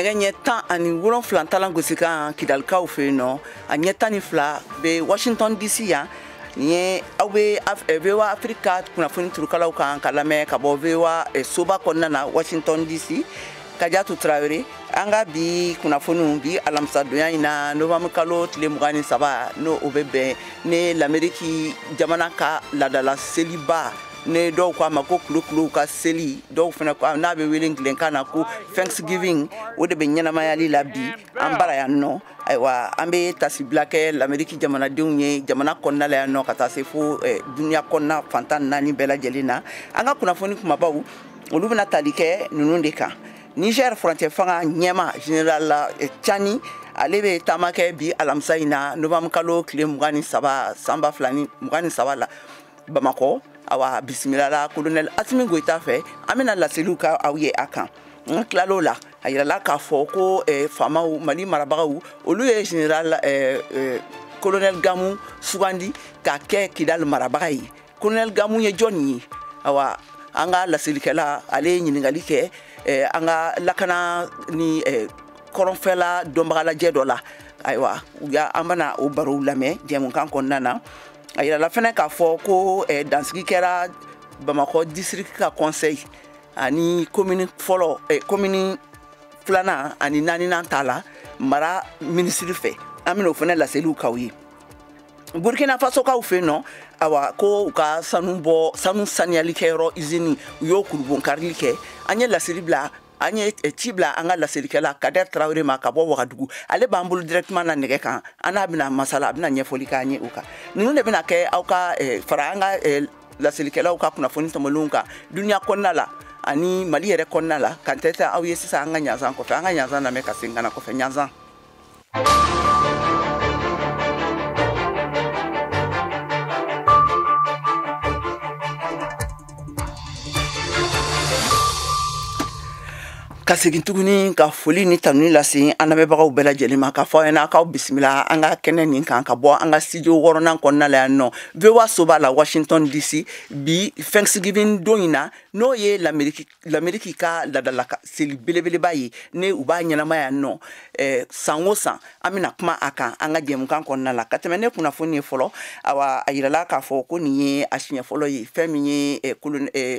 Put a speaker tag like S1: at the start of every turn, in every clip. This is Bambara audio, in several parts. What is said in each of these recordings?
S1: Nɛgɛ ɲɛ 17 talan gosikan Kidalikaw fɛ yen nɔ, a ɲɛ 12 bɛ Washington DC yan. Nin ye aw bɛ VOA Afrique ka kunnafoni turukalaw kan ka lamɛn ka bɔ VOA soba kɔnɔna na Washington DC. Kadiatou Traoré, an ka bi kunnafoniw bi alamisadonya in na, novembre kalo tile 23, n'o o bɛ bɛn ne l'Amérique jamana ka laadala seliba, ne dɔw ko a ma ko kulokulow ka seli, dɔw fana ko n'a bɛ wele ngilenkan na ko Thanksgiving, o de bɛ ɲɛnamayali la bi an bara yan nɔ. Ayiwa, an bɛ tasibila kɛ l'Amérique jamanadenw ye jamana kɔnɔna la yan nɔ, ka taa se fo dunuya kɔnɔna fan 14 bɛɛ lajɛlen na. An ka kunnafoni kumabaw olu bɛna tali kɛ ninnu de kan. Niger furancɛ fanga ɲɛma général Tiani, ale bɛ taama kɛ bi alamisa in na, novembre kalo tile 23 san 2023 la Bamakɔ. Awa, bisimila la colonel Assimi Goïta fɛ, an bɛna laseliw kɛ aw ye a kan. N tilal'o la, a yirala k'a fɔ ko faamaw, Mali marabagaw, olu ye général colonel Gamu sugandi k'a kɛ Kidali marabaga ye. Colonel Gamu ye jɔnni ye? Awa, an ka laselikɛla ale ye ɲininkali kɛ an ka lakana ni kɔrɔnfɛla dɔnbagalajɛ dɔ la. Ayiwa, an bɛna o barow lamɛn jɛmukan kɔnɔna na. A yirala fɛnɛ k'a fɔ ko dansigi kɛra Bamakɔ district ka conseil ani commune fɔlɔ, commune filanan ani naaninan ta la mara minisiri fɛ. An bɛna o fɛnɛ laseliw k'aw ye. Burkina Faso kaw fɛ yen nɔ, awa, ko u ka sanu bɔ, sanu saniyalikɛyɔrɔ usine, u y'o kurubonkarili kɛ. An ye laseli bila, an ye ci bila an ka laselikɛla Kader Traoré ma ka bɔ Wagadugu, ale b'an bolo directement na nɛgɛ kan, an n'a bɛna masala, a bɛna ɲɛfɔli k'an ye o kan. Ninnu de bɛna kɛ aw ka fara an ka laselikɛlaw ka kunnafoni tɔmɔlenw kan dunuya kɔnɔna la ani Mali yɛrɛ kɔnɔna la. Kan tɛ aw ye sisan an ka ɲanzan kɔfɛ, an ka ɲanzan lamɛn ka segin ka na kɔfɛ ɲanzan. Ka segin tuguni ka foli ni tanuni lase an lamɛnbagaw bɛɛ lajɛlen ma, ka fɔ aw ɲɛna k'aw bisimila an ka kɛnɛ nin kan ka bɔ an ka studio wɔɔrɔnan kɔnɔna la yan nɔ, VOA soba la Washington DC, bi Thanksgiving don in na, n'o ye l'Amérique ka laadala seli belebeleba ye, ne u b'a ɲɛnama yan nɔ san o san. An bɛna kuma a kan an ka jɛmukan kɔnɔna la. Ka tɛmɛ ne kunnafoni ye fɔlɔ, awa, a yirala k'a fɔ ko nin ye a siɲɛ fɔlɔ ye fɛn min ye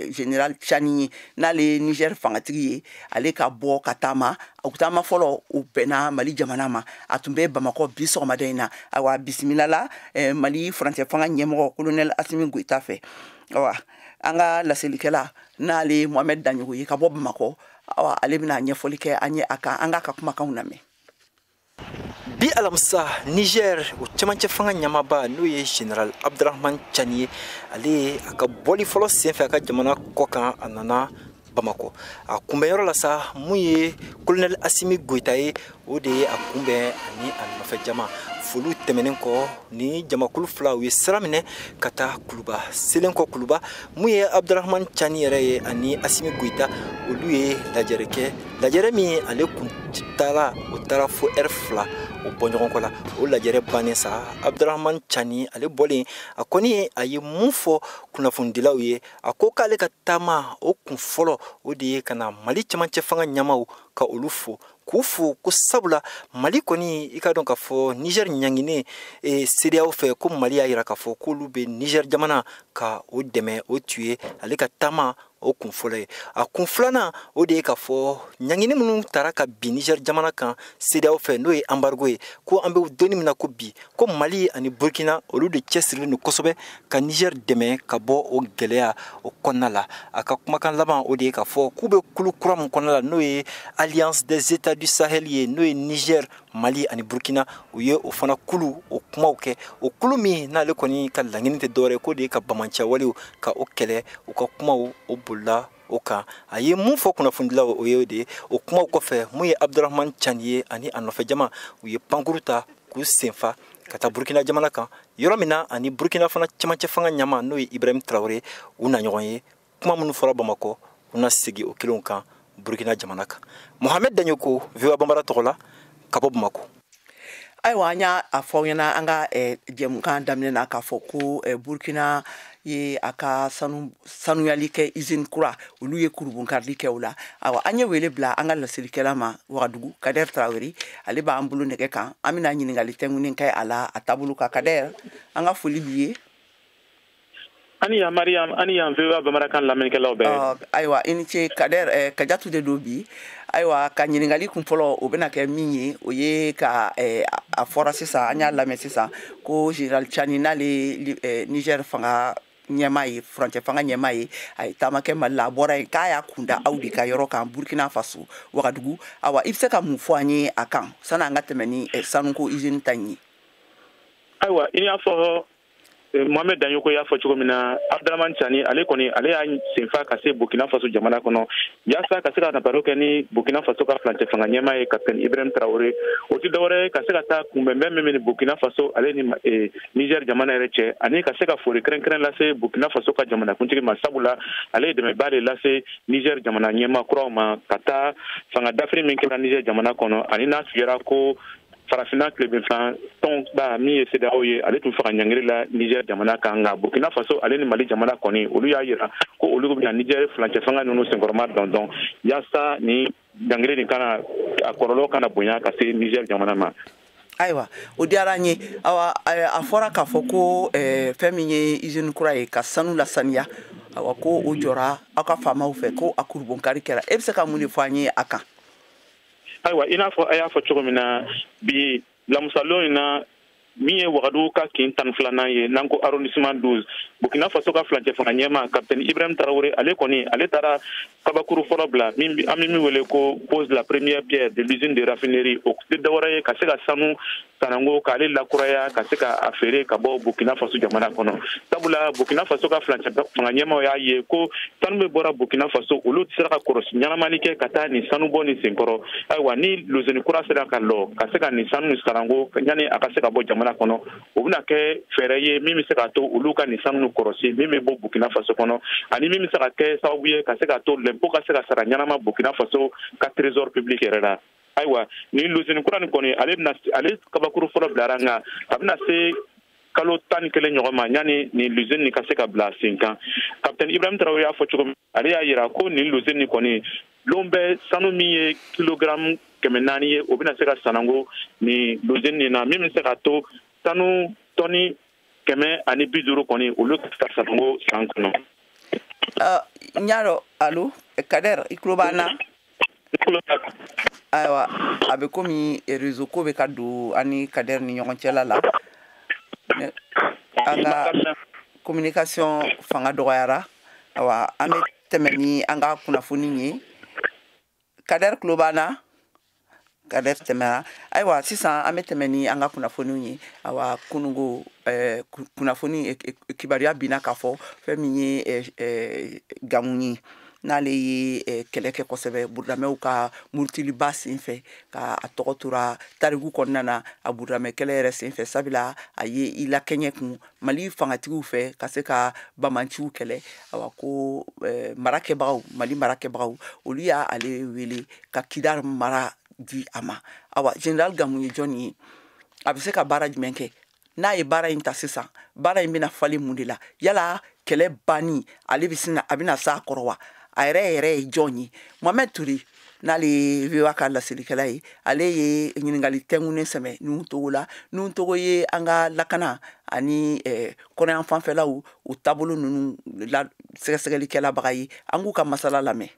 S1: général Tiani ye, n'ale ye Niger fangatigi ye, ale ka bɔ ka taama. O taama fɔlɔ o bɛnna Mali jamana ma, a tun bɛ Bamakɔ bi sɔgɔmada in na. Awa, bisimila la Mali furancɛ fanga ɲɛmɔgɔ colonel Assimi Goïta fɛ. Awa, an ka laselikɛla n'ale ye Mohamed Daɲogo ye ka bɔ Bamakɔ, awa, ale bɛna ɲɛfɔli kɛ an ye a kan, an k'a ka kumakanw lamɛn.
S2: Bi alamisa, Niger o cɛmancɛ fanga ɲɛmaaba, n'o ye général Abdurahman Tiani ye, ale ye a ka bɔli fɔlɔ senfɛ a ka jamana kɔ kan, a nana Bamakɔ. A kunbɛnyɔrɔ la sa, mun ye colonel Assimi Goïta ye, o de ye a kunbɛn ani a nɔfɛ jama. Foliw tɛmɛnen kɔ, ni jamakulu fila u ye sira minɛ ka taa Kuluba. Selen kɔ Kuluba, mun ye Abdurahman Tiani yɛrɛ ye ani Assimi Goïta, olu ye lajɛrɛ kɛ, lajɛrɛ min ale kun taara, o taara fo heure 2 o bɔ ɲɔgɔn kɔ la. O lajɛrɛ bannen sa, Abdurahman Tiani ale bɔlen, a kɔni a ye mun fɔ kunnafonidilaw ye, a ko k'ale ka taama o kun fɔlɔ o de ye ka na Mali cɛmancɛ fanga ɲɛmaw ka olu fo, k'u fo ko sabula Mali kɔni, i ka dɔn k'a fɔ Niger ɲanginen CEDEAO fɛ, ko Mali y'a yira k'a fɔ k'olu bɛ Niger jamana ka o dɛmɛ. O tun ye ale ka taama o kun fɔlɔ ye. A kun filanan o de ye k'a fɔ ɲangini minnu taara ka bin Niger jamana kan CEDEAO fɛ, n'o ye embargo ye, ko an bɛ donni min na ko bi, ko Mali ani Burkina olu de cɛsirilen don kosɛbɛ ka Niger dɛmɛ ka bɔ o gɛlɛya o kɔnɔna la. A ka kumakan laban o de ye k'a fɔ k'u bɛ kulu kura min kɔnɔna la, n'o ye Alliance des États du Sahel ye, n'o ye Niger, Mali ani Burkina, u ye o fana kulu o kumaw kɛ. O kulu min n'ale kɔni ka laɲini tɛ dɔwɛrɛ k'o de ye ka bamancɛwalew ka o kɛlɛ, u ka kumaw o bolila o kan. A ye mun fɔ kunnafonidilaw o ye o de ye. O kumaw kɔfɛ, mun ye Abdurahman Tiani ye ani a nɔfɛ jama, u ye pankuru ta k'u senfa ka taa Burkina jamana kan, yɔrɔ min na ani Burkina fana cɛmancɛ fanga ɲɛmaa, n'o ye Ibrahim Traoré, u na ɲɔgɔn ye. Kuma minnu fɔra Bamakɔ, u na segin o kelenw kan Burkina jamana kan. Mohamed Daɲoko, VOA Bambara tɔgɔ la ka bɔ Bamakɔ.
S1: Ayiwa, an y'a fɔ aw ɲɛna an ka jɛmukan daminɛ na k'a fɔ ko Burkina ye a ka sanu sanuyali kɛ usine kura, olu ye kurubonkarili kɛ o la. Ayiwa, an ye wele bila an ka laselikɛla ma Wagadugu, Kader Tarawele, ale b'an bolo nɛgɛ kan. An bɛna ɲininkali tɛnkunnen kɛ a la a taabolo kan. Kader, an ka foli b'i ye.
S3: Ani yan Mariam, ani yan VOA bamanankan lamɛnnikɛlaw bɛɛ.
S1: Ayiwa, i ni ce Kader. Kajatu de don bi. Ayiwa, ka ɲininkali kun fɔlɔ, o bɛna kɛ min ye, o ye ka a fɔra sisan, an y'a lamɛn sisan ko général Tiani, n'ale Niger fanga ɲɛmaa ye, furancɛ fanga ɲɛmaa ye, a ye taama kɛ Mali la. A bɔra yen k'a y'a kunda aw de ka yɔrɔ kan, Burkina Faso, Wagadugu. Ayiwa, i bɛ se ka mun fɔ an ye a kan sani an ka tɛmɛ ni sanuko usine ta in ye?
S3: Ayiwa, i y'a fɔ, Mohamed Dagnoko y'a fɔ cogo min na, Abdramane Tiani, ale kɔni, ale y'a senfa ka se Burkina Faso jamana kɔnɔ yaasa ka se ka na baro kɛ ni Burkina Faso ka furancɛ fanga ɲɛmaa ye, capitaine Ibrahim Traoré. O tɛ dɔwɛrɛ ye ka se ka taa kunbɛnbɛn min bɛ ni Burkina Faso ale ni Niger jamana yɛrɛ cɛ, ani ka se ka foli kɛrɛnkɛrɛn lase Burkina Faso ka jamanakuntigi ma, sabula ale ye dɛmɛba de lase Niger jamana ɲɛmaa kuraw ma ka taa fanga dafiri min kɛra Niger jamana kɔnɔ, ani n'a sugera ko Farafinna tilebinfan tɔnba min ye CEDEAO ye, ale tun faga ɲangiri la Niger jamana kan. Nka Burkina Faso ale ni Mali jamana kɔni, olu y'a yira ko olu bɛna Niger furancɛ fanga ninnu senkɔrɔma dɔn yaasa ni ɲangiri nin kana a kɔlɔlɔ kana bonya ka se Niger jamana ma.
S1: Ayiwa, o diyara an ye. Awa, a fɔra k'a fɔ ko fɛn min ye usine kura ye ka sanu lasaniya, awa, ko o jɔra aw ka faamaw fɛ, ko a kurubonkari kɛra. E bɛ se ka mun de fɔ an ye a kan?
S3: Ayiwa, i n'a fɔ a y'a fɔ cogo min na, bi lamusalon in na, min ye Wagadugu ka kin 12nan ye, n'an ko arrondissement 12, Burkina Faso ka furancɛ fanga ɲɛma, capitaine Ibrahim Traoré, ale kɔni, ale taara kabakuru fɔlɔ bila, min an bɛ min wele ko pose la première pierre de l'usine de raffinerie. O tɛ dɔwɛrɛ ye ka se ka sanu sanango k'ale lakuraya ka se ka a feere ka bɔ Burkina Faso jamana kɔnɔ, sabula Burkina Faso ka furancɛ fanga ɲɛmaw y'a ye ko sanu bɛ bɔra Burkina Faso, olu tɛ se ka kɔlɔsi ɲɛnamani kɛ ka taa nin sanu bɔ nin senkɔrɔ. Ayiwa, ni lozeni kura sera ka lɔ ka se ka nin sanu sanango yanni a ka se ka bɔ jamana kɔnɔ, o bɛna kɛ fɛɛrɛ ye min bɛ se k'a to olu ka nin sanu kɔlɔsi min bɛ bɔ Burkina Faso kɔnɔ, ani min bɛ se ka kɛ sababu ye ka se k'a to lɛnpo ka se ka sara ɲɛnama Burkina Faso ka trésor public yɛrɛ la. Ayiwa, nin lozeni kura nin kɔni, ale bɛna ale kabakuru fɔlɔ bilara, nka a bɛna se kalo 11 ɲɔgɔn ma yanni nin lozeni nin ka se ka bila sen kan. Capitaine Ibrahim Traoré y'a fɔ cogo min, ale y'a yira ko nin lozeni nin kɔni, lon bɛɛ sanu min ye kilogramme 400 ye, o bɛna se ka sanango nin lozeni nin na, min bɛ se k'a to sanu tɔni 150 kɔni, olu ka sanango san kɔnɔ.
S1: N y'a dɔn. Allo Kader, i tulo b'an na? Ayiwa, a bɛ komi réseau ko bɛ ka don an ni Kader ni ɲɔgɔn cɛla la, an ka communication fanga dɔgɔyara. Ayiwa, an bɛ tɛmɛ ni an ka kunnafoni ye. Kader tulo b'an na? Kader tɛmɛra. Ayiwa, sisan an bɛ tɛmɛ ni an ka kunnafoniw ye. Ayiwa, kununko kunnafoni kibaruya binna k'a fɔ fɛn min ye Gamu ye, n'ale ye kɛlɛ kɛ kosɛbɛ burudamɛw ka murutiliba senfɛ, ka a tɔgɔ tora tariku kɔnɔna na a burudamɛ kɛlɛ yɛrɛ senfɛ, sabula a ye i lakɛɲɛ kun Mali fangatigiw fɛ ka se ka bamanciw kɛlɛ. Awa, ko marakɛbagaw, Mali marakɛbagaw, olu y'a ale wele ka Kidal mara di a ma. Awa, général Gamu ye jɔnni ye? A bɛ se ka baara jumɛn kɛ? N'a ye baara in ta sisan, baara in bɛna falen mun de la? Yala kɛlɛ banni, ale bɛ sina a bɛna s'a kɔrɔ wa? A yɛrɛ yɛrɛ ye jɔn ye? Mohamed Touré, n'ale ye VOA ka laselikɛla ye, ale ye ɲininkali tɛnkunnen sɛmɛ Nuhu Togo la. Nuhu Togo ye an ka lakana ani kɔnɔyan fanfɛlaw o taabolo ninnu la sɛgɛsɛgɛlikɛlabaga ye. An k'u ka masala lamɛn.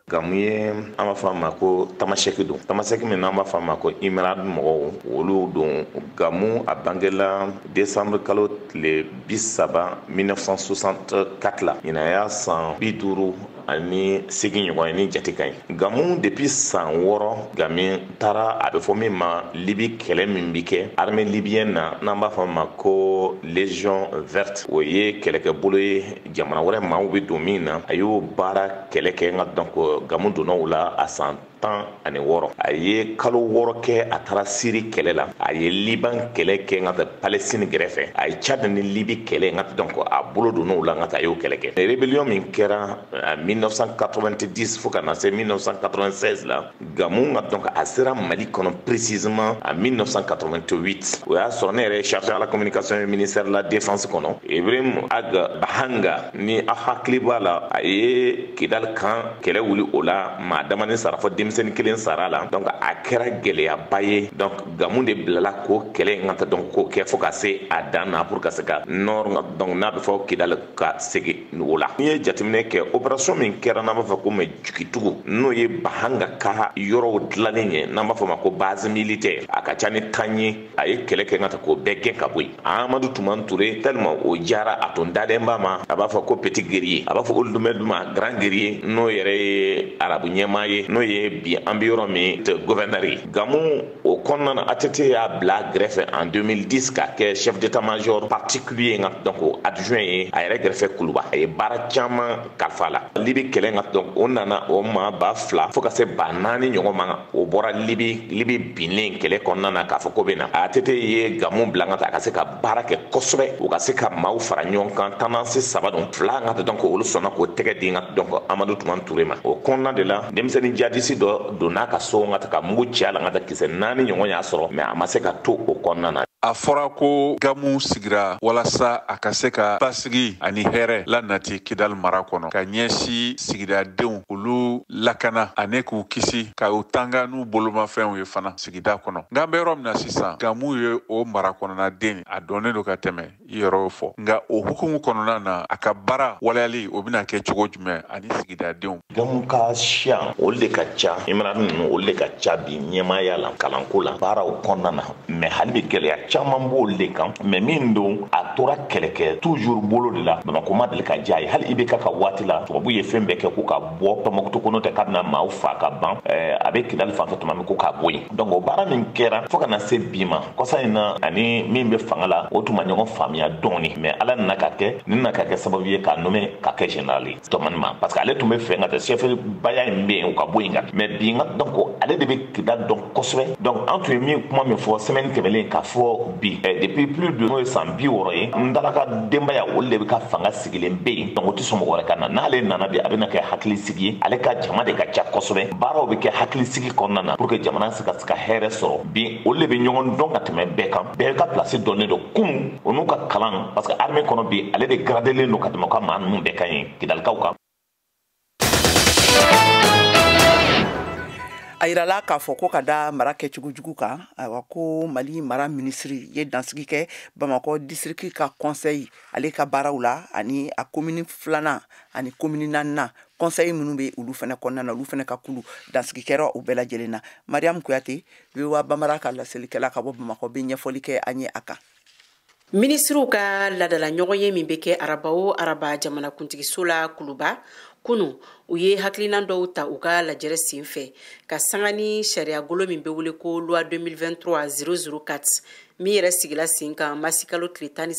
S4: Gamu ye, an b'a fɔ a ma ko Tamasɛki don, Tamasɛki min n'an b'a fɔ a ma ko Imerad mɔgɔw, olu don. Gamu a bangela décembre kalo tile 30 1964 la, ɲinan y'a san 58 ɲɔgɔn ye ni jate ka ɲi. Gamu, depuis san 6, Gamu taara a bɛ fɔ min ma Libi kɛlɛ min bi kɛ armée libyenne na, n'an b'a fɔ a ma ko Légion verte, o ye kɛlɛkɛbolo ye jamana wɛrɛ maaw bɛ don min na. A y'o baara kɛlɛ kɛ, nka donc Gamu donna o la a san 16. A ye kalo 6 kɛ, a taara Syrie kɛlɛ la, a ye Liban kɛlɛ kɛ n ka taa Palestine gɛrɛfɛ, a ye Tchad ni Libye kɛlɛ n ka donc a bolo donn'o la n ka taa a y'o kɛlɛ kɛ. Rébellion min kɛra 1990 fo ka na se 1996 la, Gamou ka donc a sera Mali kɔnɔ précisément en 1988. O y'a sɔrɔ ne yɛrɛ ye chargé à la communication ministère de la défense kɔnɔ. Ibrahim Ag Bahanga, ni aw hakili b'a la, a ye Kidal kan kɛlɛ wuli o la, maa damani sara fɔ denmisɛnnin kelen sara la. Donc a kɛra gɛlɛyaba ye. Donc Gamou de bilala k'o kɛlɛ in ka taa donc k'o kɛ fo ka se a dan na pour ka se ka nord, donc n'a bɛ fɔ Kidal, ka segin o la. N'i ye jateminɛ kɛ, opération min kɛra n'an b'a fɔ ko Jigitugu, n'o ye Bahanga ka yɔrɔw dilannen ye, n'an b'a fɔ ma ko base militaire, a ka ca ni 10 ye, a ye kɛlɛ kɛ ka taa k'o bɛɛ gɛn ka bɔ yen. Amadu Tuman Ture, tellement o diyara a tun dalen b'a ma, a b'a fɔ ko petit guerrier, a b'a fɔ Ould ma grand guerrier, n'o yɛrɛ ye arabu ɲɛmaa ye, n'o ye bi an bɛ yɔrɔ min gouverneur ye. Gamou o kɔnɔna na, ATT y'a bila gɛrɛfɛ en 2010 k'a kɛ chef d'état-major particulier nka donc adjoint ye a yɛrɛ gɛrɛfɛ Kuluba. A ye baara caman kalifa la. Libi kɛlɛ nka donc o nana o maa 2000 fo ka se 4000 ɲɔgɔn ma, o bɔra Libi, Libi binnen kɛlɛ kɔnɔna na k'a fɔ ko bɛ na. ATT ye Gamou bila ka taa a ka se ka baara kɛ kosɛbɛ, u ka se ka maaw fara ɲɔgɔn kan. Tendance 3 don, 2 nka donc olu sɔnna k'o tɛgɛ di nka donc Amadu Tuman Ture ma. O kɔnɔna de la, denmisɛnnin jihadiste dɔ donna ka so nka ka mugu ci a la, nka taa kisɛ 4 ɲɔgɔn y'a sɔrɔ, mais a ma se ka to o kɔnɔna na.
S5: A fɔra ko Gamou sigira walasa a ka se ka basigi ani hɛrɛ la nati Kidal mara kɔnɔ, ka ɲɛsin sigidadenw olu lakana ani k'u kisi ka u tanga n'u bolomafɛnw ye fana sigida kɔnɔ. Nka an bɛ yɔrɔ min na sisan, Gamou ye o mara kɔnɔna den, a dɔnnen don ka tɛmɛ i yɛrɛ fɔ. Nka o hukumu kɔnɔna na, a ka baara waleyali o bɛna kɛ cogo jumɛn ani sigidadenw?
S4: Gamou ka siya olu de ka ca, Imran ninnu olu de ka ca bi ɲɛmaaya la, kalanko la, baaraw kɔnɔna na, mais hali bi gɛlɛya caman b'olu de kan. Mais min don, a tora kɛlɛkɛ toujours bolo de la. Bamakɔ ma deli ka diya ye. Hali IBK ka waati la, tubabu ye fɛn bɛɛ kɛ ko ka bɔ Tɔnbɔkutu kɔnɔ tɛ k'a bɛna maaw fa ka ban, a bɛ Kidali fan fɛ tuma min ko k'a bɔ yen. Donc o baara min kɛra fo ka na se bi ma, kɔsa in na ani min bɛ fanga la, o tun ma ɲɔgɔn faamuya dɔɔni, mais Ala nana ka kɛ nin nana ka kɛ sababu ye k'a nommé ka kɛ général ye Tɔmɔni ma, parce que ale tun bɛ fɛ ka taa chef baya in bɛ yen, o ka bɔ yen ka. Mais bi n ka donc ale de bɛ Kidali dɔn kosɛbɛ. Donc an tun ye min kuma min fɔ semaine tɛmɛnen k'a fɔ bi, depuis plus de n'o ye san 60 ye, n dala ka denbaya olu de bɛ ka fanga sigilen bɛ yen. Donc o tɛ sɔn mɔgɔ wɛrɛ ka na. N'ale nana bi, a bɛna kɛ hakilisigi ye. Ale ka jama de ka ca kosɛbɛ, baaraw bɛ kɛ hakilisigi kɔnɔna na pour que jamana se ka se ka hɛrɛ sɔrɔ. Bi olu de bɛ ɲɔgɔn dɔn ka tɛmɛ bɛɛ kan, bɛɛ ka place dɔnnen don kunun o n'u ka kalan, parce que armée kɔnɔ bi ale de gradelen don ka tɛmɛ u ka maa ninnu bɛɛ kan yen Kidalikaw kan.
S1: A yirala k'a fɔ ko ka da mara kɛcogo jugu kan, ayiwa, ko Mali mara minisiri ye dansigi kɛ Bamakɔ district ka conseil ale ka baaraw la, ani a commune 2nan ani commune 4nan conseil minnu bɛ olu fana kɔnɔna na, olu fana ka kulu dansigi kɛra o bɛɛ lajɛlen na. Mariam Kuyate, VOA Bambara ka laselikɛla ka bɔ Bamakɔ, bɛ ɲɛfɔli kɛ an ye a kan.
S6: Minisiriw ka ladala ɲɔgɔn ye min bɛ kɛ araba o araba jamanakuntigiso la Kuluba, kunu u ye hakilinan dɔw ta u ka lajɛrɛ sen fɛ ka sanga ni sariyagolo min bɛ wele ko loi 2023 004, min yɛrɛ sigila sen kan masikalo tile 13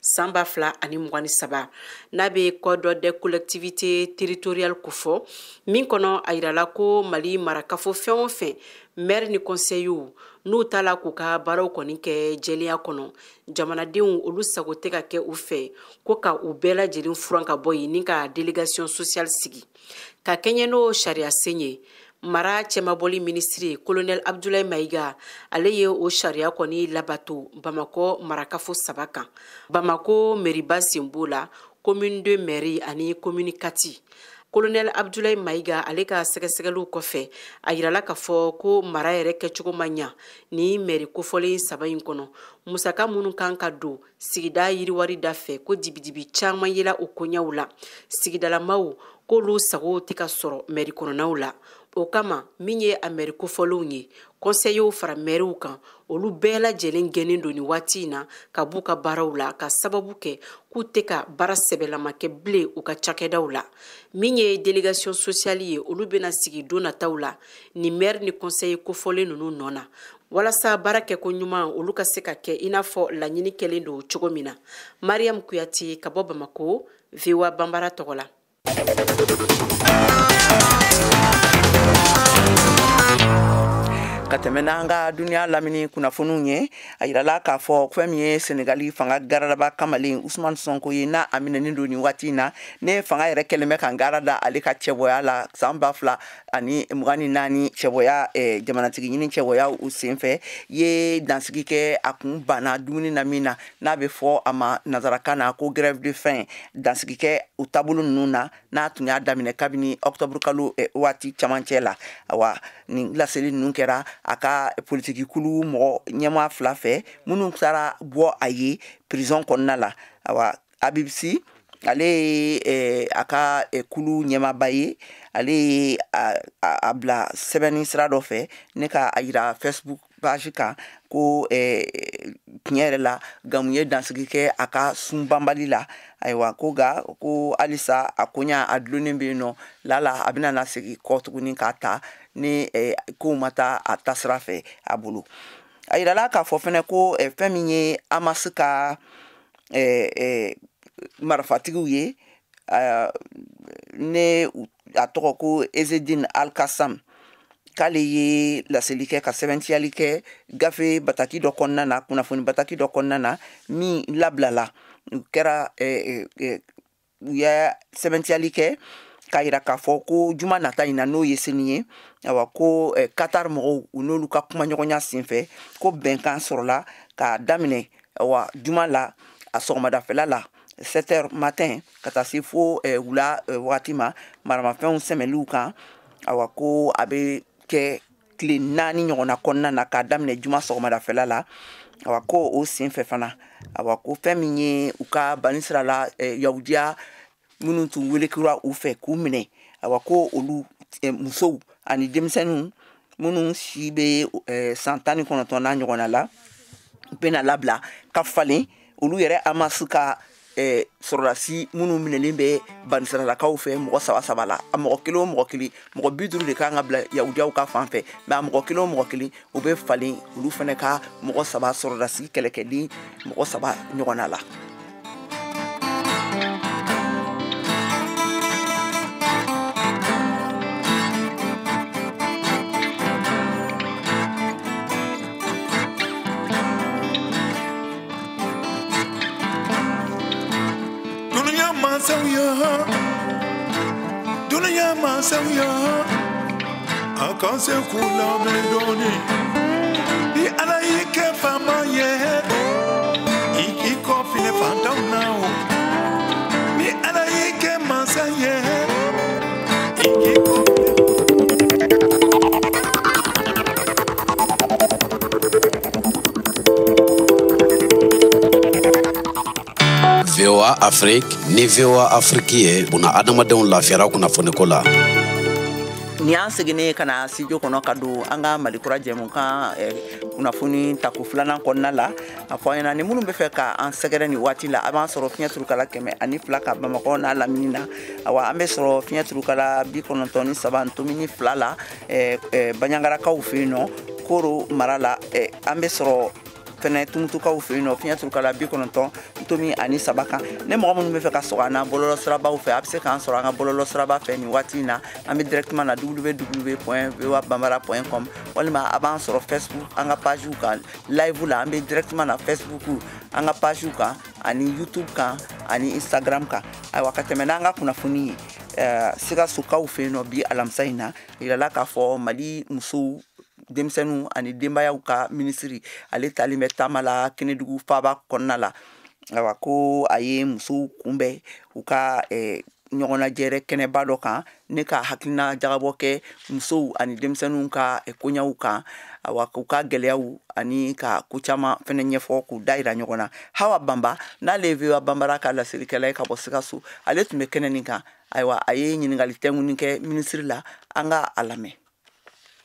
S6: san 2023, n'a bɛ code des collectivités territoriales kofɔ, min kɔnɔ a yirala ko Mali marakafo fɛn o fɛn, maire ni conseillers, n'u ta la k'u ka baaraw kɔni kɛ jɛlenya kɔnɔ, jamanadenw olu sago tɛ ka kɛ u fɛ, ko ka u bɛɛ lajɛlen furan ka bɔ yen ni ka délégation sociale sigi. Ka kɛɲɛ n'o sariya sen ye, mara cɛmabɔli minisiri colonel Abdoulaye Maïga, ale ye o sariya kɔni labato Bamakɔ marakafo 3 kan. Bamako meriba sen b'o la, commune 2 mairie ani commune 4. Colonel Abdoulaye Maïga ale ka sɛgɛsɛgɛliw kɔfɛ, a yirala k'a fɔ ko mara yɛrɛ kɛcogo ma ɲa ni mairie kofɔlen 3 in kɔnɔ. Musaka minnu kan ka don sigida yiriwari da fɛ, ko dibidibi caman yela o koɲɛw la. Sigidalamaw k'olu sago tɛ ka sɔrɔ mairie kɔnɔnaw la. O kama, min ye a mairie kofɔlenw ye, conseillers fara maires kan, olu bɛɛ lajɛlen gɛnnen don nin waati in na ka b'u ka baaraw la, ka sababu kɛ k'u tɛ ka baara sɛbɛlama kɛ bilen u ka cakɛdaw la. Min ye délégation sociale ye, olu bɛna sigi don nataw la ni maire ni conseiller kofɔlen ninnu nɔ na, walasa baara kɛko ɲuman olu ka se ka kɛ i n'a fɔ laɲini kɛlen don cogo min na. Mariam Kuyate ka bɔ Bamako, VOA Bambara tɔgɔ la.
S1: Ka tɛmɛ n'an ka duniya lamini kunnafoniw ye, a yirala k'a fɔ fɛn min ye Senegali fanga garadaba kamalen Ousmane Sonko ye, n'a a minɛnen don nin waati in na, ne fanga yɛrɛ kɛlen bɛ ka gara da ale ka cɛbɔya la san 2024 cɛbɔya, jamanatigi ɲini cɛbɔya u senfɛ, ye dansigi kɛ a kun banna dumuni na min na, n'a bɛ fɔ a ma nansarakan na ko grève de faim. Dansigi kɛ u taabolo ninnu na, n'a tun y'a daminɛ kabini octobre kalo waati camancɛ la. Awa, nin laseli ninnu kɛra a ka politiki kulu mɔgɔ ɲɛmaa fila fɛ minnu taara bɔ a ye prison kɔnɔna la. Awa, Habib Sy, ale ye a ka kulu ɲɛmaaba ye, ale ye a bila sɛbɛnni sira dɔ fɛ ne ka a yira Facebook page kan ko tiɲɛ yɛrɛ la Gamu ye dansigi kɛ a ka sunbanbali la. Ayiwa, ko nka ko halisa a koɲa a dulonnen bɛ yen nɔ, lala a bɛna na segin kɔ tuguni k'a ta ni kow ma taa a taasira fɛ a bolo. A yirala k'a fɔ fɛnɛ ko fɛn min ye Hamas ka marifatigiw ye, ne a tɔgɔ ko Ezedine Al-Qassam, k'ale ye laseli kɛ ka sɛbɛntiyali kɛ gafe bataki dɔ kɔnɔna na, kunnafoni bataki dɔ kɔnɔna na min labilala. U kɛra u ye sɛbɛntiyali kɛ k'a yira k'a fɔ ko juma nata in na, n'o ye sini ye, awa ko Qatar mɔgɔw u n'olu ka kumaɲɔgɔnya senfɛ ko bɛnkan sɔrɔla k'a daminɛ awa juma la a sɔgɔmadafɛla la 7 heures matin ka taa se fo wula wagati ma maramafɛnw sɛmɛliw kan. Awa ko a bɛ kɛ tile 4 ɲɔgɔnna kɔnɔna na k'a daminɛ juma sɔgɔmadafɛla la. Awa ko o senfɛ fana, awa ko fɛn min ye u ka banisira la yahudiya minnu tun welekura u fɛ k'u minɛ, awa ko olu musow ani denmisɛnninw minnu si bɛ san 19 n'a ɲɔgɔnna la, u bɛna labila ka falen olu yɛrɛ Hamas ka sɔrɔdasi minnu minɛlen bɛ banisiralakaw fɛ mɔgɔ 3 3 la. A mɔgɔ kelen o mɔgɔ kelen, mɔgɔ 50 de kan ka bila yahudiyaw ka fan fɛ, mais a mɔgɔ kelen o mɔgɔ kelen u bɛ falen olu fana ka mɔgɔ 3 sɔrɔdasi kɛlɛkɛden mɔgɔ 3 ɲɔgɔnna la.
S7: Dunia masaw a kan se k'u lamɛn dɔɔni, ni Ala y'i kɛ faama ye, i k'i kɔfilɛ fantanw na o, ni Ala y'i kɛ masa ye, i k'i kɔfilɛ.
S8: VOA Afrique ni VOA Afrique ye buna adamadenw lafiyara kunnafoniko la.
S1: Ni y'an seginnen ka na studio kɔnɔ ka don an ka Malikura jɛmukan kunnafoni tako filanan kɔnɔna la, a fɔ an ɲɛna ni minnu bɛ fɛ ka an sɛgɛrɛ nin waati la, a b'an sɔrɔ fiɲɛ turukala 102 ka Bamakɔ n'a lamini na. Awa, an bɛ sɔrɔ fiɲɛ turukala 93.2 la Baɲangarakaw fɛ yen nɔ, Koro mara la. An bɛ sɔrɔ fɛnɛ Tumutukaw fɛ yen nɔ, fiɲɛ turukala 90.3 kan. Ne mɔgɔ minnu bɛ fɛ ka sɔgɔ an na bɔlɔlɔ sirabaw fɛ, a bɛ se k'an sɔrɔ an ka bɔlɔlɔ siraba fɛ nin waati in na. An bɛ directement na www.voabambara.com, walima a b'an sɔrɔ Facebook an ka page kan live la. An bɛ directement na Facebook an ka page kan, ani YouTube kan, ani Instagram kan. Ayiwa, ka tɛmɛ n'an ka kunnafoni ye, Sikasokaw fɛ yen nɔ bi alamisa in na, yirala k'a fɔ Mali musow, denmisɛnninw ani denbayaw ka minisiri, ale talen bɛ taama la Kɛnɛdugu faaba kɔnɔna la. Ayiwa, ko a ye musow kunbɛn u ka ɲɔgɔnnajɛrɛ kɛnɛba dɔ kan, ne ka hakilina jagabɔ kɛ musow ani denmisɛnninw ka koɲaw kan, awa k'u ka gɛlɛyaw ani ka ko caman fɛnɛ ɲɛfɔ k'u da yira ɲɔgɔn na. Hawa Banba, n'ale ye VOA Banbara ka laselikɛla ye ka bɔ Sikaso, ale tun bɛ kɛnɛ nin kan. Ayiwa, a ye ɲininkali tɛnkuni kɛ minisiri la, an ka a lamɛn.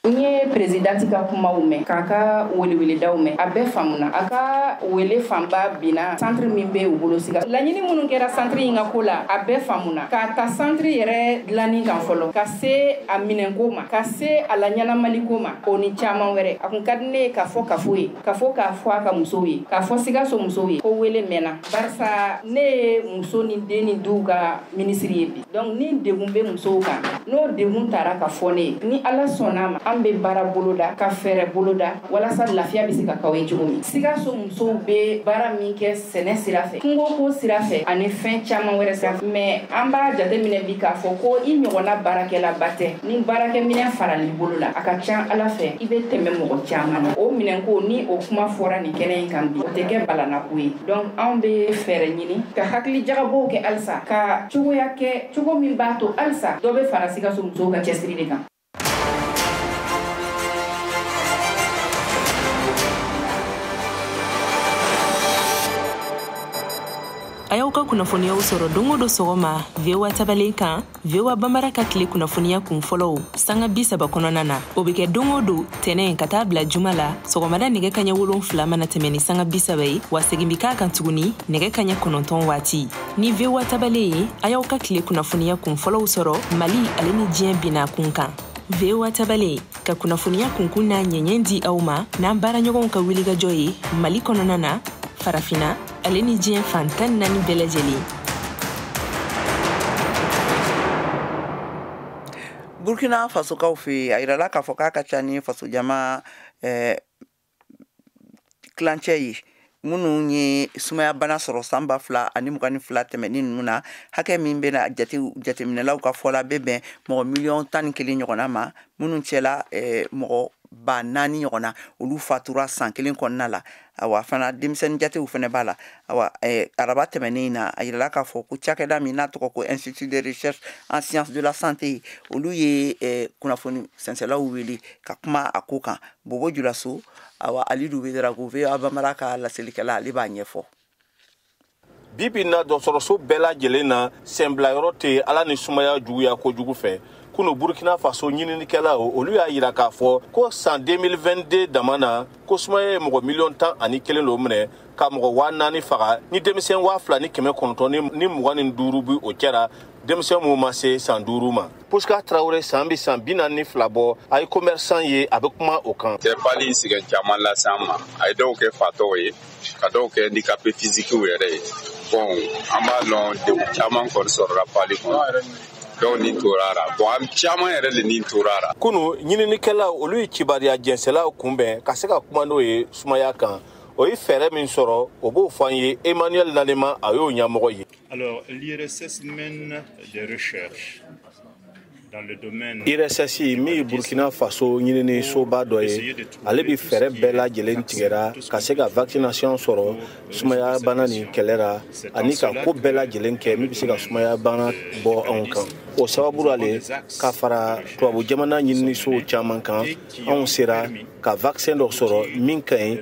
S9: N ye présidente ka kumaw mɛn, k'a ka weleweledaw mɛn, a bɛɛ faamuna. A ka wele fanba binna centre min bɛ u bolo Sikaso. Laɲini minnu kɛra centre in ka ko la, a bɛɛ faamuna. K'a ta centre yɛrɛ dilanni kan fɔlɔ, ka se a minɛnko ma, ka se a la ɲɛnamaliko ma, o ni caman wɛrɛ. A kun ka di ne ye k'a fɔ kafo ye, k'a fɔ k'a fɔ a ka musow ye, k'a fɔ Sikaso musow ye ko wele mɛnna. Barisa ne ye muso ni den ni duw ka minisiri ye bi. Donc ni degun bɛ musow kan, n'o degun taara ka fɔ ne ye, ni Ala sɔnna a ma, An bɛ baara boloda ka fɛɛrɛ boloda walasa lafiya bɛ se ka k'aw ye cogo min. Sikaso musow bɛ baara min kɛ sɛnɛ sira fɛ, kungoko sira fɛ ani fɛn caman wɛrɛ sira fɛ, mais an b'a jateminɛ bi k'a fɔ ko i ɲɔgɔnna baarakɛlaba tɛ. Ni baarakɛminɛn faral'i bolo la, a ka ca Ala fɛ i bɛ tɛmɛ mɔgɔ caman na. O minɛnko ni o kuma fɔra nin kɛnɛ in kan bi, o tɛ kɛ balanako ye. Donc anw bɛ fɛɛrɛ ɲini ka hakili jagabɔw kɛ halisa, ka cogoya kɛ cogo min b'a to halisa dɔ bɛ fara Sikaso musow ka cɛsiri de kan.
S10: A y'aw ka kunnafoniyaw sɔrɔ don o don sɔgɔma VOA tabalen kan, VOA Bambara ka tile kunnafoniya kun fɔlɔw sanga 30 kɔnɔna na. O bɛ kɛ don o don tɛnɛn ka taa bila juma la sɔgɔmada nɛgɛ kaɲɛ 7 mana tɛmɛ ni sanga 30 ye, wa segin bɛ k'a kan tuguni nɛgɛ kaɲɛ 9 waati. Ni VOA tabalen ye, a y'aw ka tile kunnafoniya kun fɔlɔw sɔrɔ Mali ale ni diɲɛ binna kun kan. VOA tabalen ka kunnafoniya kunkun n'a ɲɛɲɛ di aw ma n'an baaraɲɔgɔnw ka wulikajɔ ye Mali kɔnɔna na, Farafina ale ni diɲɛ fan 14 bɛɛ lajɛlen.
S1: Burkina Fasokaw fɛ yen, a yirala k'a fɔ k'a ka ca ni fasojama tilancɛ ye minnu ye sumayabana sɔrɔ san 2022 tɛmɛnen ninnu na, hakɛ min bɛna jateminɛlaw ka fɔ la bɛ bɛn mɔgɔ miliyɔn 11 ɲɔgɔnna ma, minnu cɛla mɔgɔ 4000 ɲɔgɔnna olu fatura san kelen kɔnɔna la. Awa fana denmisɛnnin jatew fana b'a la. Awa araba tɛmɛnen in na, a yirala k'a fɔ ko cakɛda min n'a tɔgɔ ko Institut de recherche en sciences de la santé, olu ye kunnafoni sɛnsɛlaw wele ka kuma a ko kan. Bobo Julaso, awa Alidu Wederago, VOA Bambara ka laselikɛla, ale b'a ɲɛfɔ.
S11: Bi bi in na, dɔgɔtɔrɔso bɛɛ lajɛlen na, senbilayɔrɔ tɛ Ala ni sumaya juguya kojugu fɛ. Kunu Burkina Faso ɲininikɛlaw olu y'a yira k'a fɔ ko san 2022 dama na, ko sumaya ye mɔgɔ miliyɔn 11 lo minɛ ka mɔgɔ 4000 faga, ni denmisɛn 2925 bi o cɛra, denmisɛn minnu ma se san 5 ma. Puska Traoré san bɛ san 42 bɔ, a ye commerçant ye, a bɛ kuma o kan.
S12: Palu sɛgɛn caman lase an ma, a ye dɔw kɛ fatɔw ye, ka dɔw kɛ handicapé physique yɛrɛ ye. Bon, an b'a lɔn degun caman kɔni sɔrɔla palu kɔnɔ. Dɔw ni tora la, bon an caman yɛrɛ de ni tora la.
S11: Kunu ɲininikɛlaw olu ye kibaruya jɛnsɛlaw kunbɛn ka se ka kuma n'o ye sumaya kan. O ye fɛɛrɛ min sɔrɔ, o b'o fɔ an ye. Emmanuel Lalema, a y'o ɲɛmɔgɔ ye.
S13: Alors, l'IRSS mène des recherches dans le domaine.
S11: IRSS min ye Burkina Faso ɲinini soba dɔ ye, ale bɛ fɛɛrɛ bɛɛ lajɛlen tigɛra ka se ka vaccination sɔrɔ sumaya bana nin kɛlɛ la, ani ka ko bɛɛ lajɛlen kɛ min bɛ se ka sumaya bana bɔ anw kan. O sababu la le, ka fara tubabu jamana ɲininisow caman kan, anw sera ka vaccin dɔ sɔrɔ min ka ɲi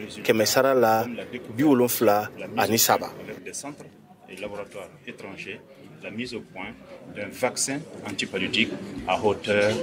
S11: 73%.
S13: Et laboratoires étrangers, la mise au point d'un vaccin antipaludique à hauteur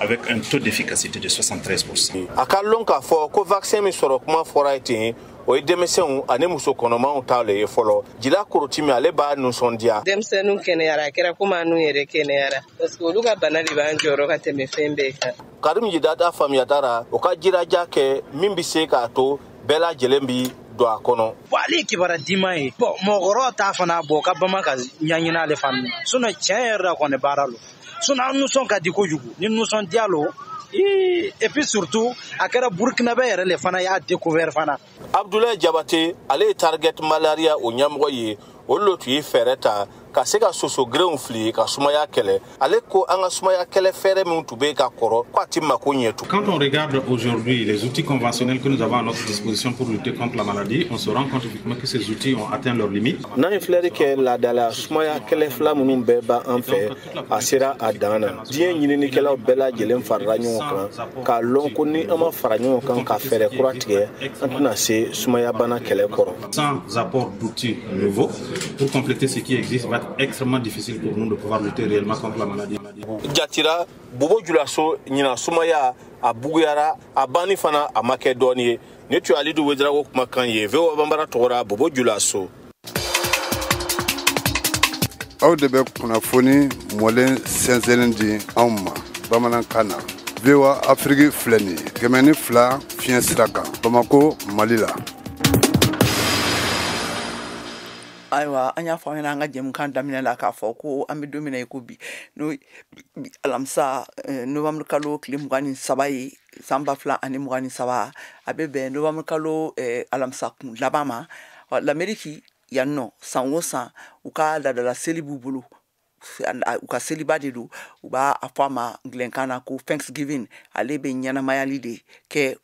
S13: avec un taux d'efficacité de 73%.
S11: A ka lɔn k'a fɔ ko vaccin min sɔrɔ kuma fɔra ye ten, o ye denmisɛnw ani muso kɔnɔmaw ta le ye fɔlɔ. Jila Korotimi, ale b'a nisɔndiya.
S14: Denmisɛnninw kɛnɛyara, a kɛra komi an n'u yɛrɛ kɛnɛyara, parce que olu ka bana de b'an jɔyɔrɔ ka tɛmɛ fɛn bɛɛ kan.
S11: Karim Yidada faamuyata o ka jiraja kɛ min bɛ se k'a to bɛɛ lajɛlen bi don a kɔnɔ.
S15: Bon, ale ye kibaruya diman ye. Bon, mɔgɔkɔrɔbaw t'a fana bɔ ka bama ka ɲɛɲini ale fana. Sinon tiɲɛ yɛrɛ la kɔni baara lo. Sinon an nisɔn ka di kojugu. Ni nisɔndiya lo. Et puis surtout, a kɛra Burkinabé yɛrɛ le fana y'a découvert fana.
S11: Abdoulaye Diabaté, ale ye Target Malaria o ɲɛmɔgɔ ye. Olu le tun ye fɛɛrɛ ta ka se ka soso gerenw fili ka sumaya kɛlɛ. Ale ko an ka sumaya kɛlɛ fɛɛrɛ minnu tun bɛ ka kɔrɔ, ko a ti mako ɲɛ tun.
S16: Quand on regarde aujourd'hui les outils conventionnels que nous avons à notre disposition pour lutter contre la maladie, on se rend compte effectivement que ces outils ont atteint leurs limites.
S11: N'an ye filɛli kɛ laadala sumaya kɛlɛ fila minnu bɛɛ b'an fɛ, a sera a dan na. Diɲɛ ɲininikɛlaw bɛɛ lajɛlen farala ɲɔgɔn kan k'a lɔn ko ni an ma fara ɲɔgɔn kan ka fɛɛrɛ kura tigɛ, an tɛna se sumaya bana kɛlɛ kɔrɔ.
S16: Sans apport d'outils nouveaux pour compléter ce qui existe, va être extrêmement difficile pour nous de pouvoir lutter réellement contre la maladie.
S11: Jatira Bobo Julaso ɲina sumaya a buguyara, a banni fana a ma kɛ dɔɔni ye. Ne tun ye Alidu Wederago kumakan ye VOA Bambara tɔgɔ la, Bobo Julaso.
S17: Aw de bɛ kunnafoni mɔlen sɛnsɛnnen di anw ma bamanankan na. VOA Afrique filɛ nin ye 102 fiɲɛ sira kan, Bamako, Mali la.
S1: Ayiwa, an y'a fɔ an ɲɛna an ka jɛmukan daminɛ la k'a fɔ ko an bɛ don min na i ko bi, n'o alamisa novembre kalo tile 23 ye san 2023, a bɛ bɛn novembre kalo alamisa kun laban ma. Lamɛriki yan nɔ, san o san u ka laadala seli b'u bolo, u ka seliba de don, u b'a fɔ a ma angilɛkan na ko Thanksgiving. Ale bɛ ɲɛnamayali de kɛ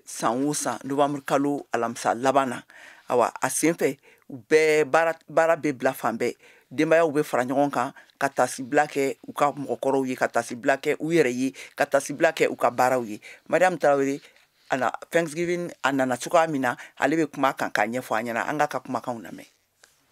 S1: san o san novembre kalo alamisa laban na. Awa, a sen fɛ u bɛɛ baara bɛ bila fan bɛɛ, denbayaw bɛ fara ɲɔgɔn kan ka tasibila kɛ u ka mɔgɔkɔrɔw ye, ka tasibila kɛ u yɛrɛ ye, ka tasibila kɛ u ka baaraw ye. Mariam Tarawele ana Thanksgiving a nana cogoya min na, ale bɛ kuma kan k'a ɲɛfɔ an ɲɛna. An k'a ka kumakanw lamɛn.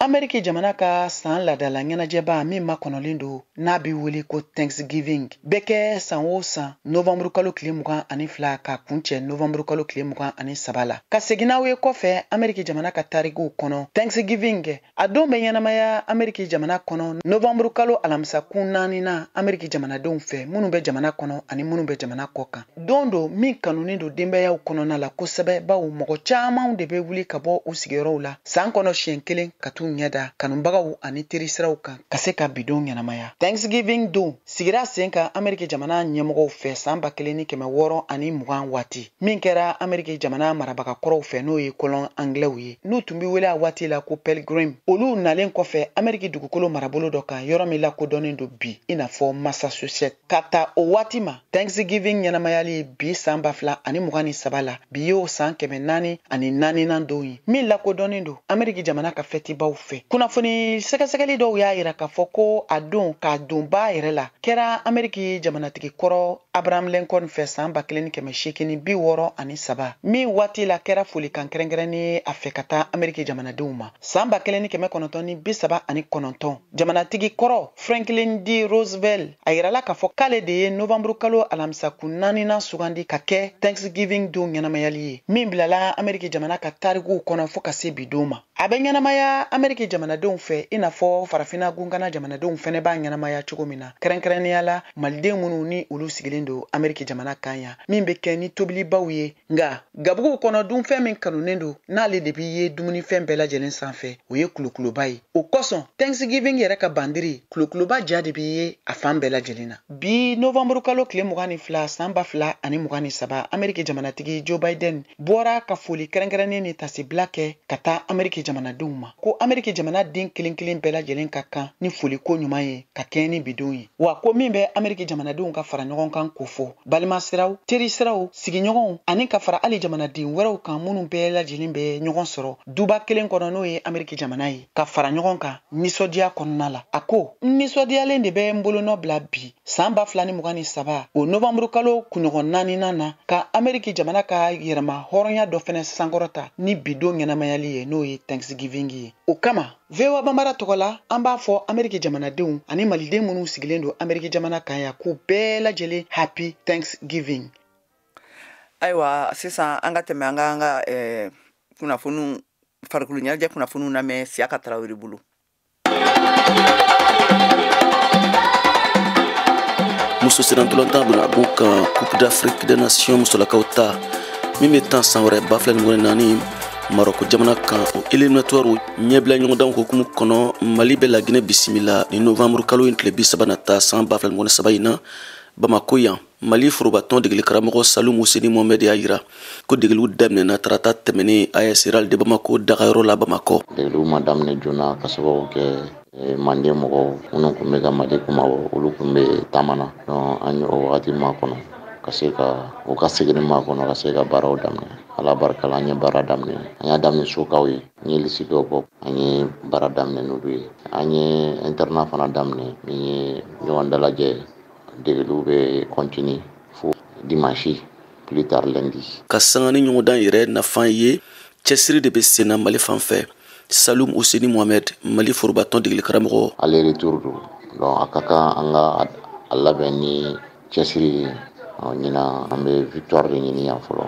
S18: Ameriki jamana ka san ladala ɲɛnajɛba min makɔnɔlen don, n'a bɛ wele ko Thanksgiving, bɛ kɛ san o san novanburu kalo tile 22 ka kuncɛ novanburu kalo tile 23 la. Ka segin n'aw ye kɔfɛ Ameriki jamana ka tarikuw kɔnɔ, Thanksgiving a don bɛ ɲɛnamaya Ameriki jamana kɔnɔ novanburu kalo alamisakun naaninan Ameriki jamanadenw fɛ, minnu bɛ jamana kɔnɔ ani minnu bɛ jamana kɔ kan. Don don min kanunen don denbayaw kɔnɔna la kosɛbɛ, bawo mɔgɔ camanw de bɛ wuli ka bɔ u sigiyɔrɔw la san kɔnɔ siɲɛ kelen ka t'u ɲɛda kanubagaw ani terisiraw kan ka se ka bidon ɲɛnamaya. Thanksgiving don sigira sen kan Ameriki jamana ɲɛmɔgɔw fɛ san 1620 waati min kɛra Ameriki jamana marabagakɔrɔw fɛ, n'o ye colon anglɛw ye, n'u tun be wele a waati la ko Pilgrim. Olu nalen kɔfɛ Ameriki dugukolo marabolo dɔ kan, yɔrɔ min lakodɔnnen don bi i n'a fɔ Massachusetts. Ka ta o waati ma, Thanksgiving ɲɛnamayali bi san 2023 la, bi y'o san 404nan don ye min lakodɔnnen don Ameriki jamana ka fɛtibaw fɛ. Kunnafoni sɛgɛsɛgɛli dɔw y'a yira k'a fɔ ko a don k'a don ba yɛrɛ la kɛra Ameriki jamanatigi kɔrɔ Abraham Lincoln fɛ san 1863, min waati la kɛra folikan kɛrɛnkɛrɛnnen a fɛ ka taa Ameriki jamanadenw ma. San 1939, jamanatigi kɔrɔ Franklin D. Roosevelt a yirala k'a fɔ k'ale de ye novanburu kalo alamisakun naaninan sugandi ka kɛ Thanksgiving don ɲɛnamayali ye, min bilala Ameriki jamana ka tarikuw kɔnɔ fɔɔ ka se bi don ma. A bɛ ɲɛnamaya Ameriki jamanadenw fɛ i n'a fɔ farafinna gunkana jamanadenw fɛnɛ b'a ɲɛnamaya cogo min na, kɛrɛnkɛrɛnnenya la maliden minnu ni olu sigilen don Ameriki jamana kan yan, min bɛ kɛ ni tobilibaw ye. Nka gabuguw kɔnɔ, dunfɛn min kanunen don, n'ale de b'i ye dumunifɛn bɛɛ lajɛlen sanfɛ, o ye kulokuloba ye. O kosɔn Thanksgiving yɛrɛ ka bandiri kulokuloba ja de b'i ye a fan bɛɛ lajɛlen na. Bi novanburu kalo tile 22 san 2023, Ameriki jamanatigi Joe Biden bɔra ka foli kɛrɛnkɛrɛnnen ni tasibila kɛ ka taa Ameriki jamanadenw ma, ko Ameriki jamana den kelen kelen bɛɛ lajɛlen ka kan ni foliko ɲuman ye ka kɛɲɛ ni bidon ye, wa ko min bɛ Ameriki jamanadenw ka fara ɲɔgɔn kan ko fɔ balimasiraw, terisiraw, sigiɲɔgɔnw ani ka fara hali jamanaden wɛrɛw kan, minnu bɛɛ lajɛlen bɛ ɲɔgɔn sɔrɔ duba kelen kɔnɔ, n'o ye Ameriki jamana ye, ka fara ɲɔgɔn kan nisɔndiya kɔnɔna la. A ko n nisɔndiyalen de bɛ n bolonɔ bila bi san 2023 o novanburu kalo kunɲɔgɔn naaninan na ka Ameriki jamana ka yɛrɛma hɔrɔnya dɔ fɛnɛ sankɔrɔta ni bidon ɲɛnamayali ye, n'o ye Thanksgiving ye. O kama, VOA Bambara tɔgɔ la, an b'a fɔ Ameriki jamanadenw ani maliden minnu sigilen don Ameriki jamana kan yan k'u bɛɛ lajɛlen happy Thanksgiving.
S1: Ayiwa, sisan an ka tɛmɛ an ka kunnafoniw, farikolo ɲɛnajɛ kunnafoniw lamɛn Siyaka Tarawele bolo.
S19: Muso senna-ntolantan donna bon kan Coupe d'Afrique des Nations musolakaw ta min bɛ tan san wɛrɛ 2024 Marɔku jamana kan, o éliminatoire ɲɛbila ɲɔgɔndanw hukumu kɔnɔ, Mali bɛ Laginɛ bisimila ni novembre kalo in tile 30 nata san 2023 in na Bamako yan. Mali forobatɔn degeli karamɔgɔ Salum Museni Mohamɛd y'a yira ko degeliw daminɛna tarata tɛmɛnen AS Real de Bamako dagayɔrɔ la Bamakɔ.
S20: Degeliw ma daminɛ joona ka sababu kɛ manden mɔgɔw minnu tun bɛ ka Mali kumabɔ, olu tun bɛ taama na. Donc an ye o wagati makɔnɔ ka se ka u ka seginni makɔnɔ ka se ka baaraw daminɛ. Ala barika la, an ye baara daminɛ. An y'a daminɛ sokaw ye, n ye liste dɔw bɔ, an ye baara daminɛ n'olu ye. An ye internat fana daminɛ min ye ɲɔgɔn dalajɛ. Degeliw bɛ continuer fo dimanche, plus tard lundi.
S19: Ka sanga ni ɲɔgɔndan yɛrɛ nafan ye, cɛsiri de bɛ senna Mali fan fɛ. Salum Useni Mohamɛd, Mali forobatɔn degeli karamɔgɔ.
S20: Aller retour don, donc a ka kan an ka a labɛn ni cɛsiri ye. Ɲinan, an bɛ victoire de ɲini yan fɔlɔ,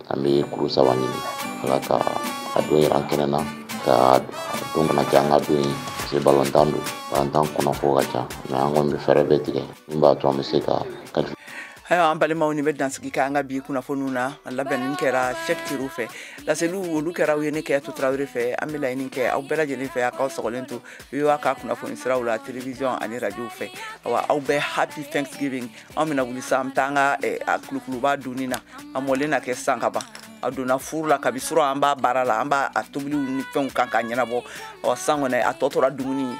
S20: an bɛ kuru saba ɲini. Ala ka a don yira an kɛnɛ na, ka don kana kɛ an ka don ye, parce que balontan don, balontan kɔnɔ ko ka ca, mais an kɔni bɛ fɛɛrɛ bɛɛ tigɛ min b'a to an bɛ se ka.
S1: Ayiwa, an balimaw, nin bɛ dansigi kɛ an ka bi kunnafoniw na. A labɛnni kɛra Cheick Tiro fɛ, laseliw olu kɛra aw ye ne Kɛyatu Tarawele fɛ. An bɛ laɲini kɛ aw bɛɛ lajɛlen fɛ, a k'aw sɔgɔlen to VOA ka kunnafoni siraw la, télévision ani radio fɛ. Awa, aw bɛɛ, happy Thanksgiving. Anw bɛna wuli sa, an bɛ taa an ka kulukuluba dunni na. A mɔlen na kɛ sisan ka ban, a donna furu la kabi surɔ, an b'a baara la, an b'a a tobiliw ni fɛnw kan k'a ɲɛnabɔ. Ɔ, san kɔni a tɔ tora dumuni ye.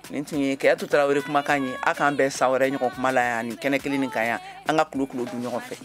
S1: Nin tun ye Kɛyatu Tarawele kumakan ye. A k'an bɛn san wɛrɛ ɲɔgɔn kuma la yan, nin kɛnɛ kelen nin kan yan, an ka kulo kulo dun ɲɔgɔn fɛ.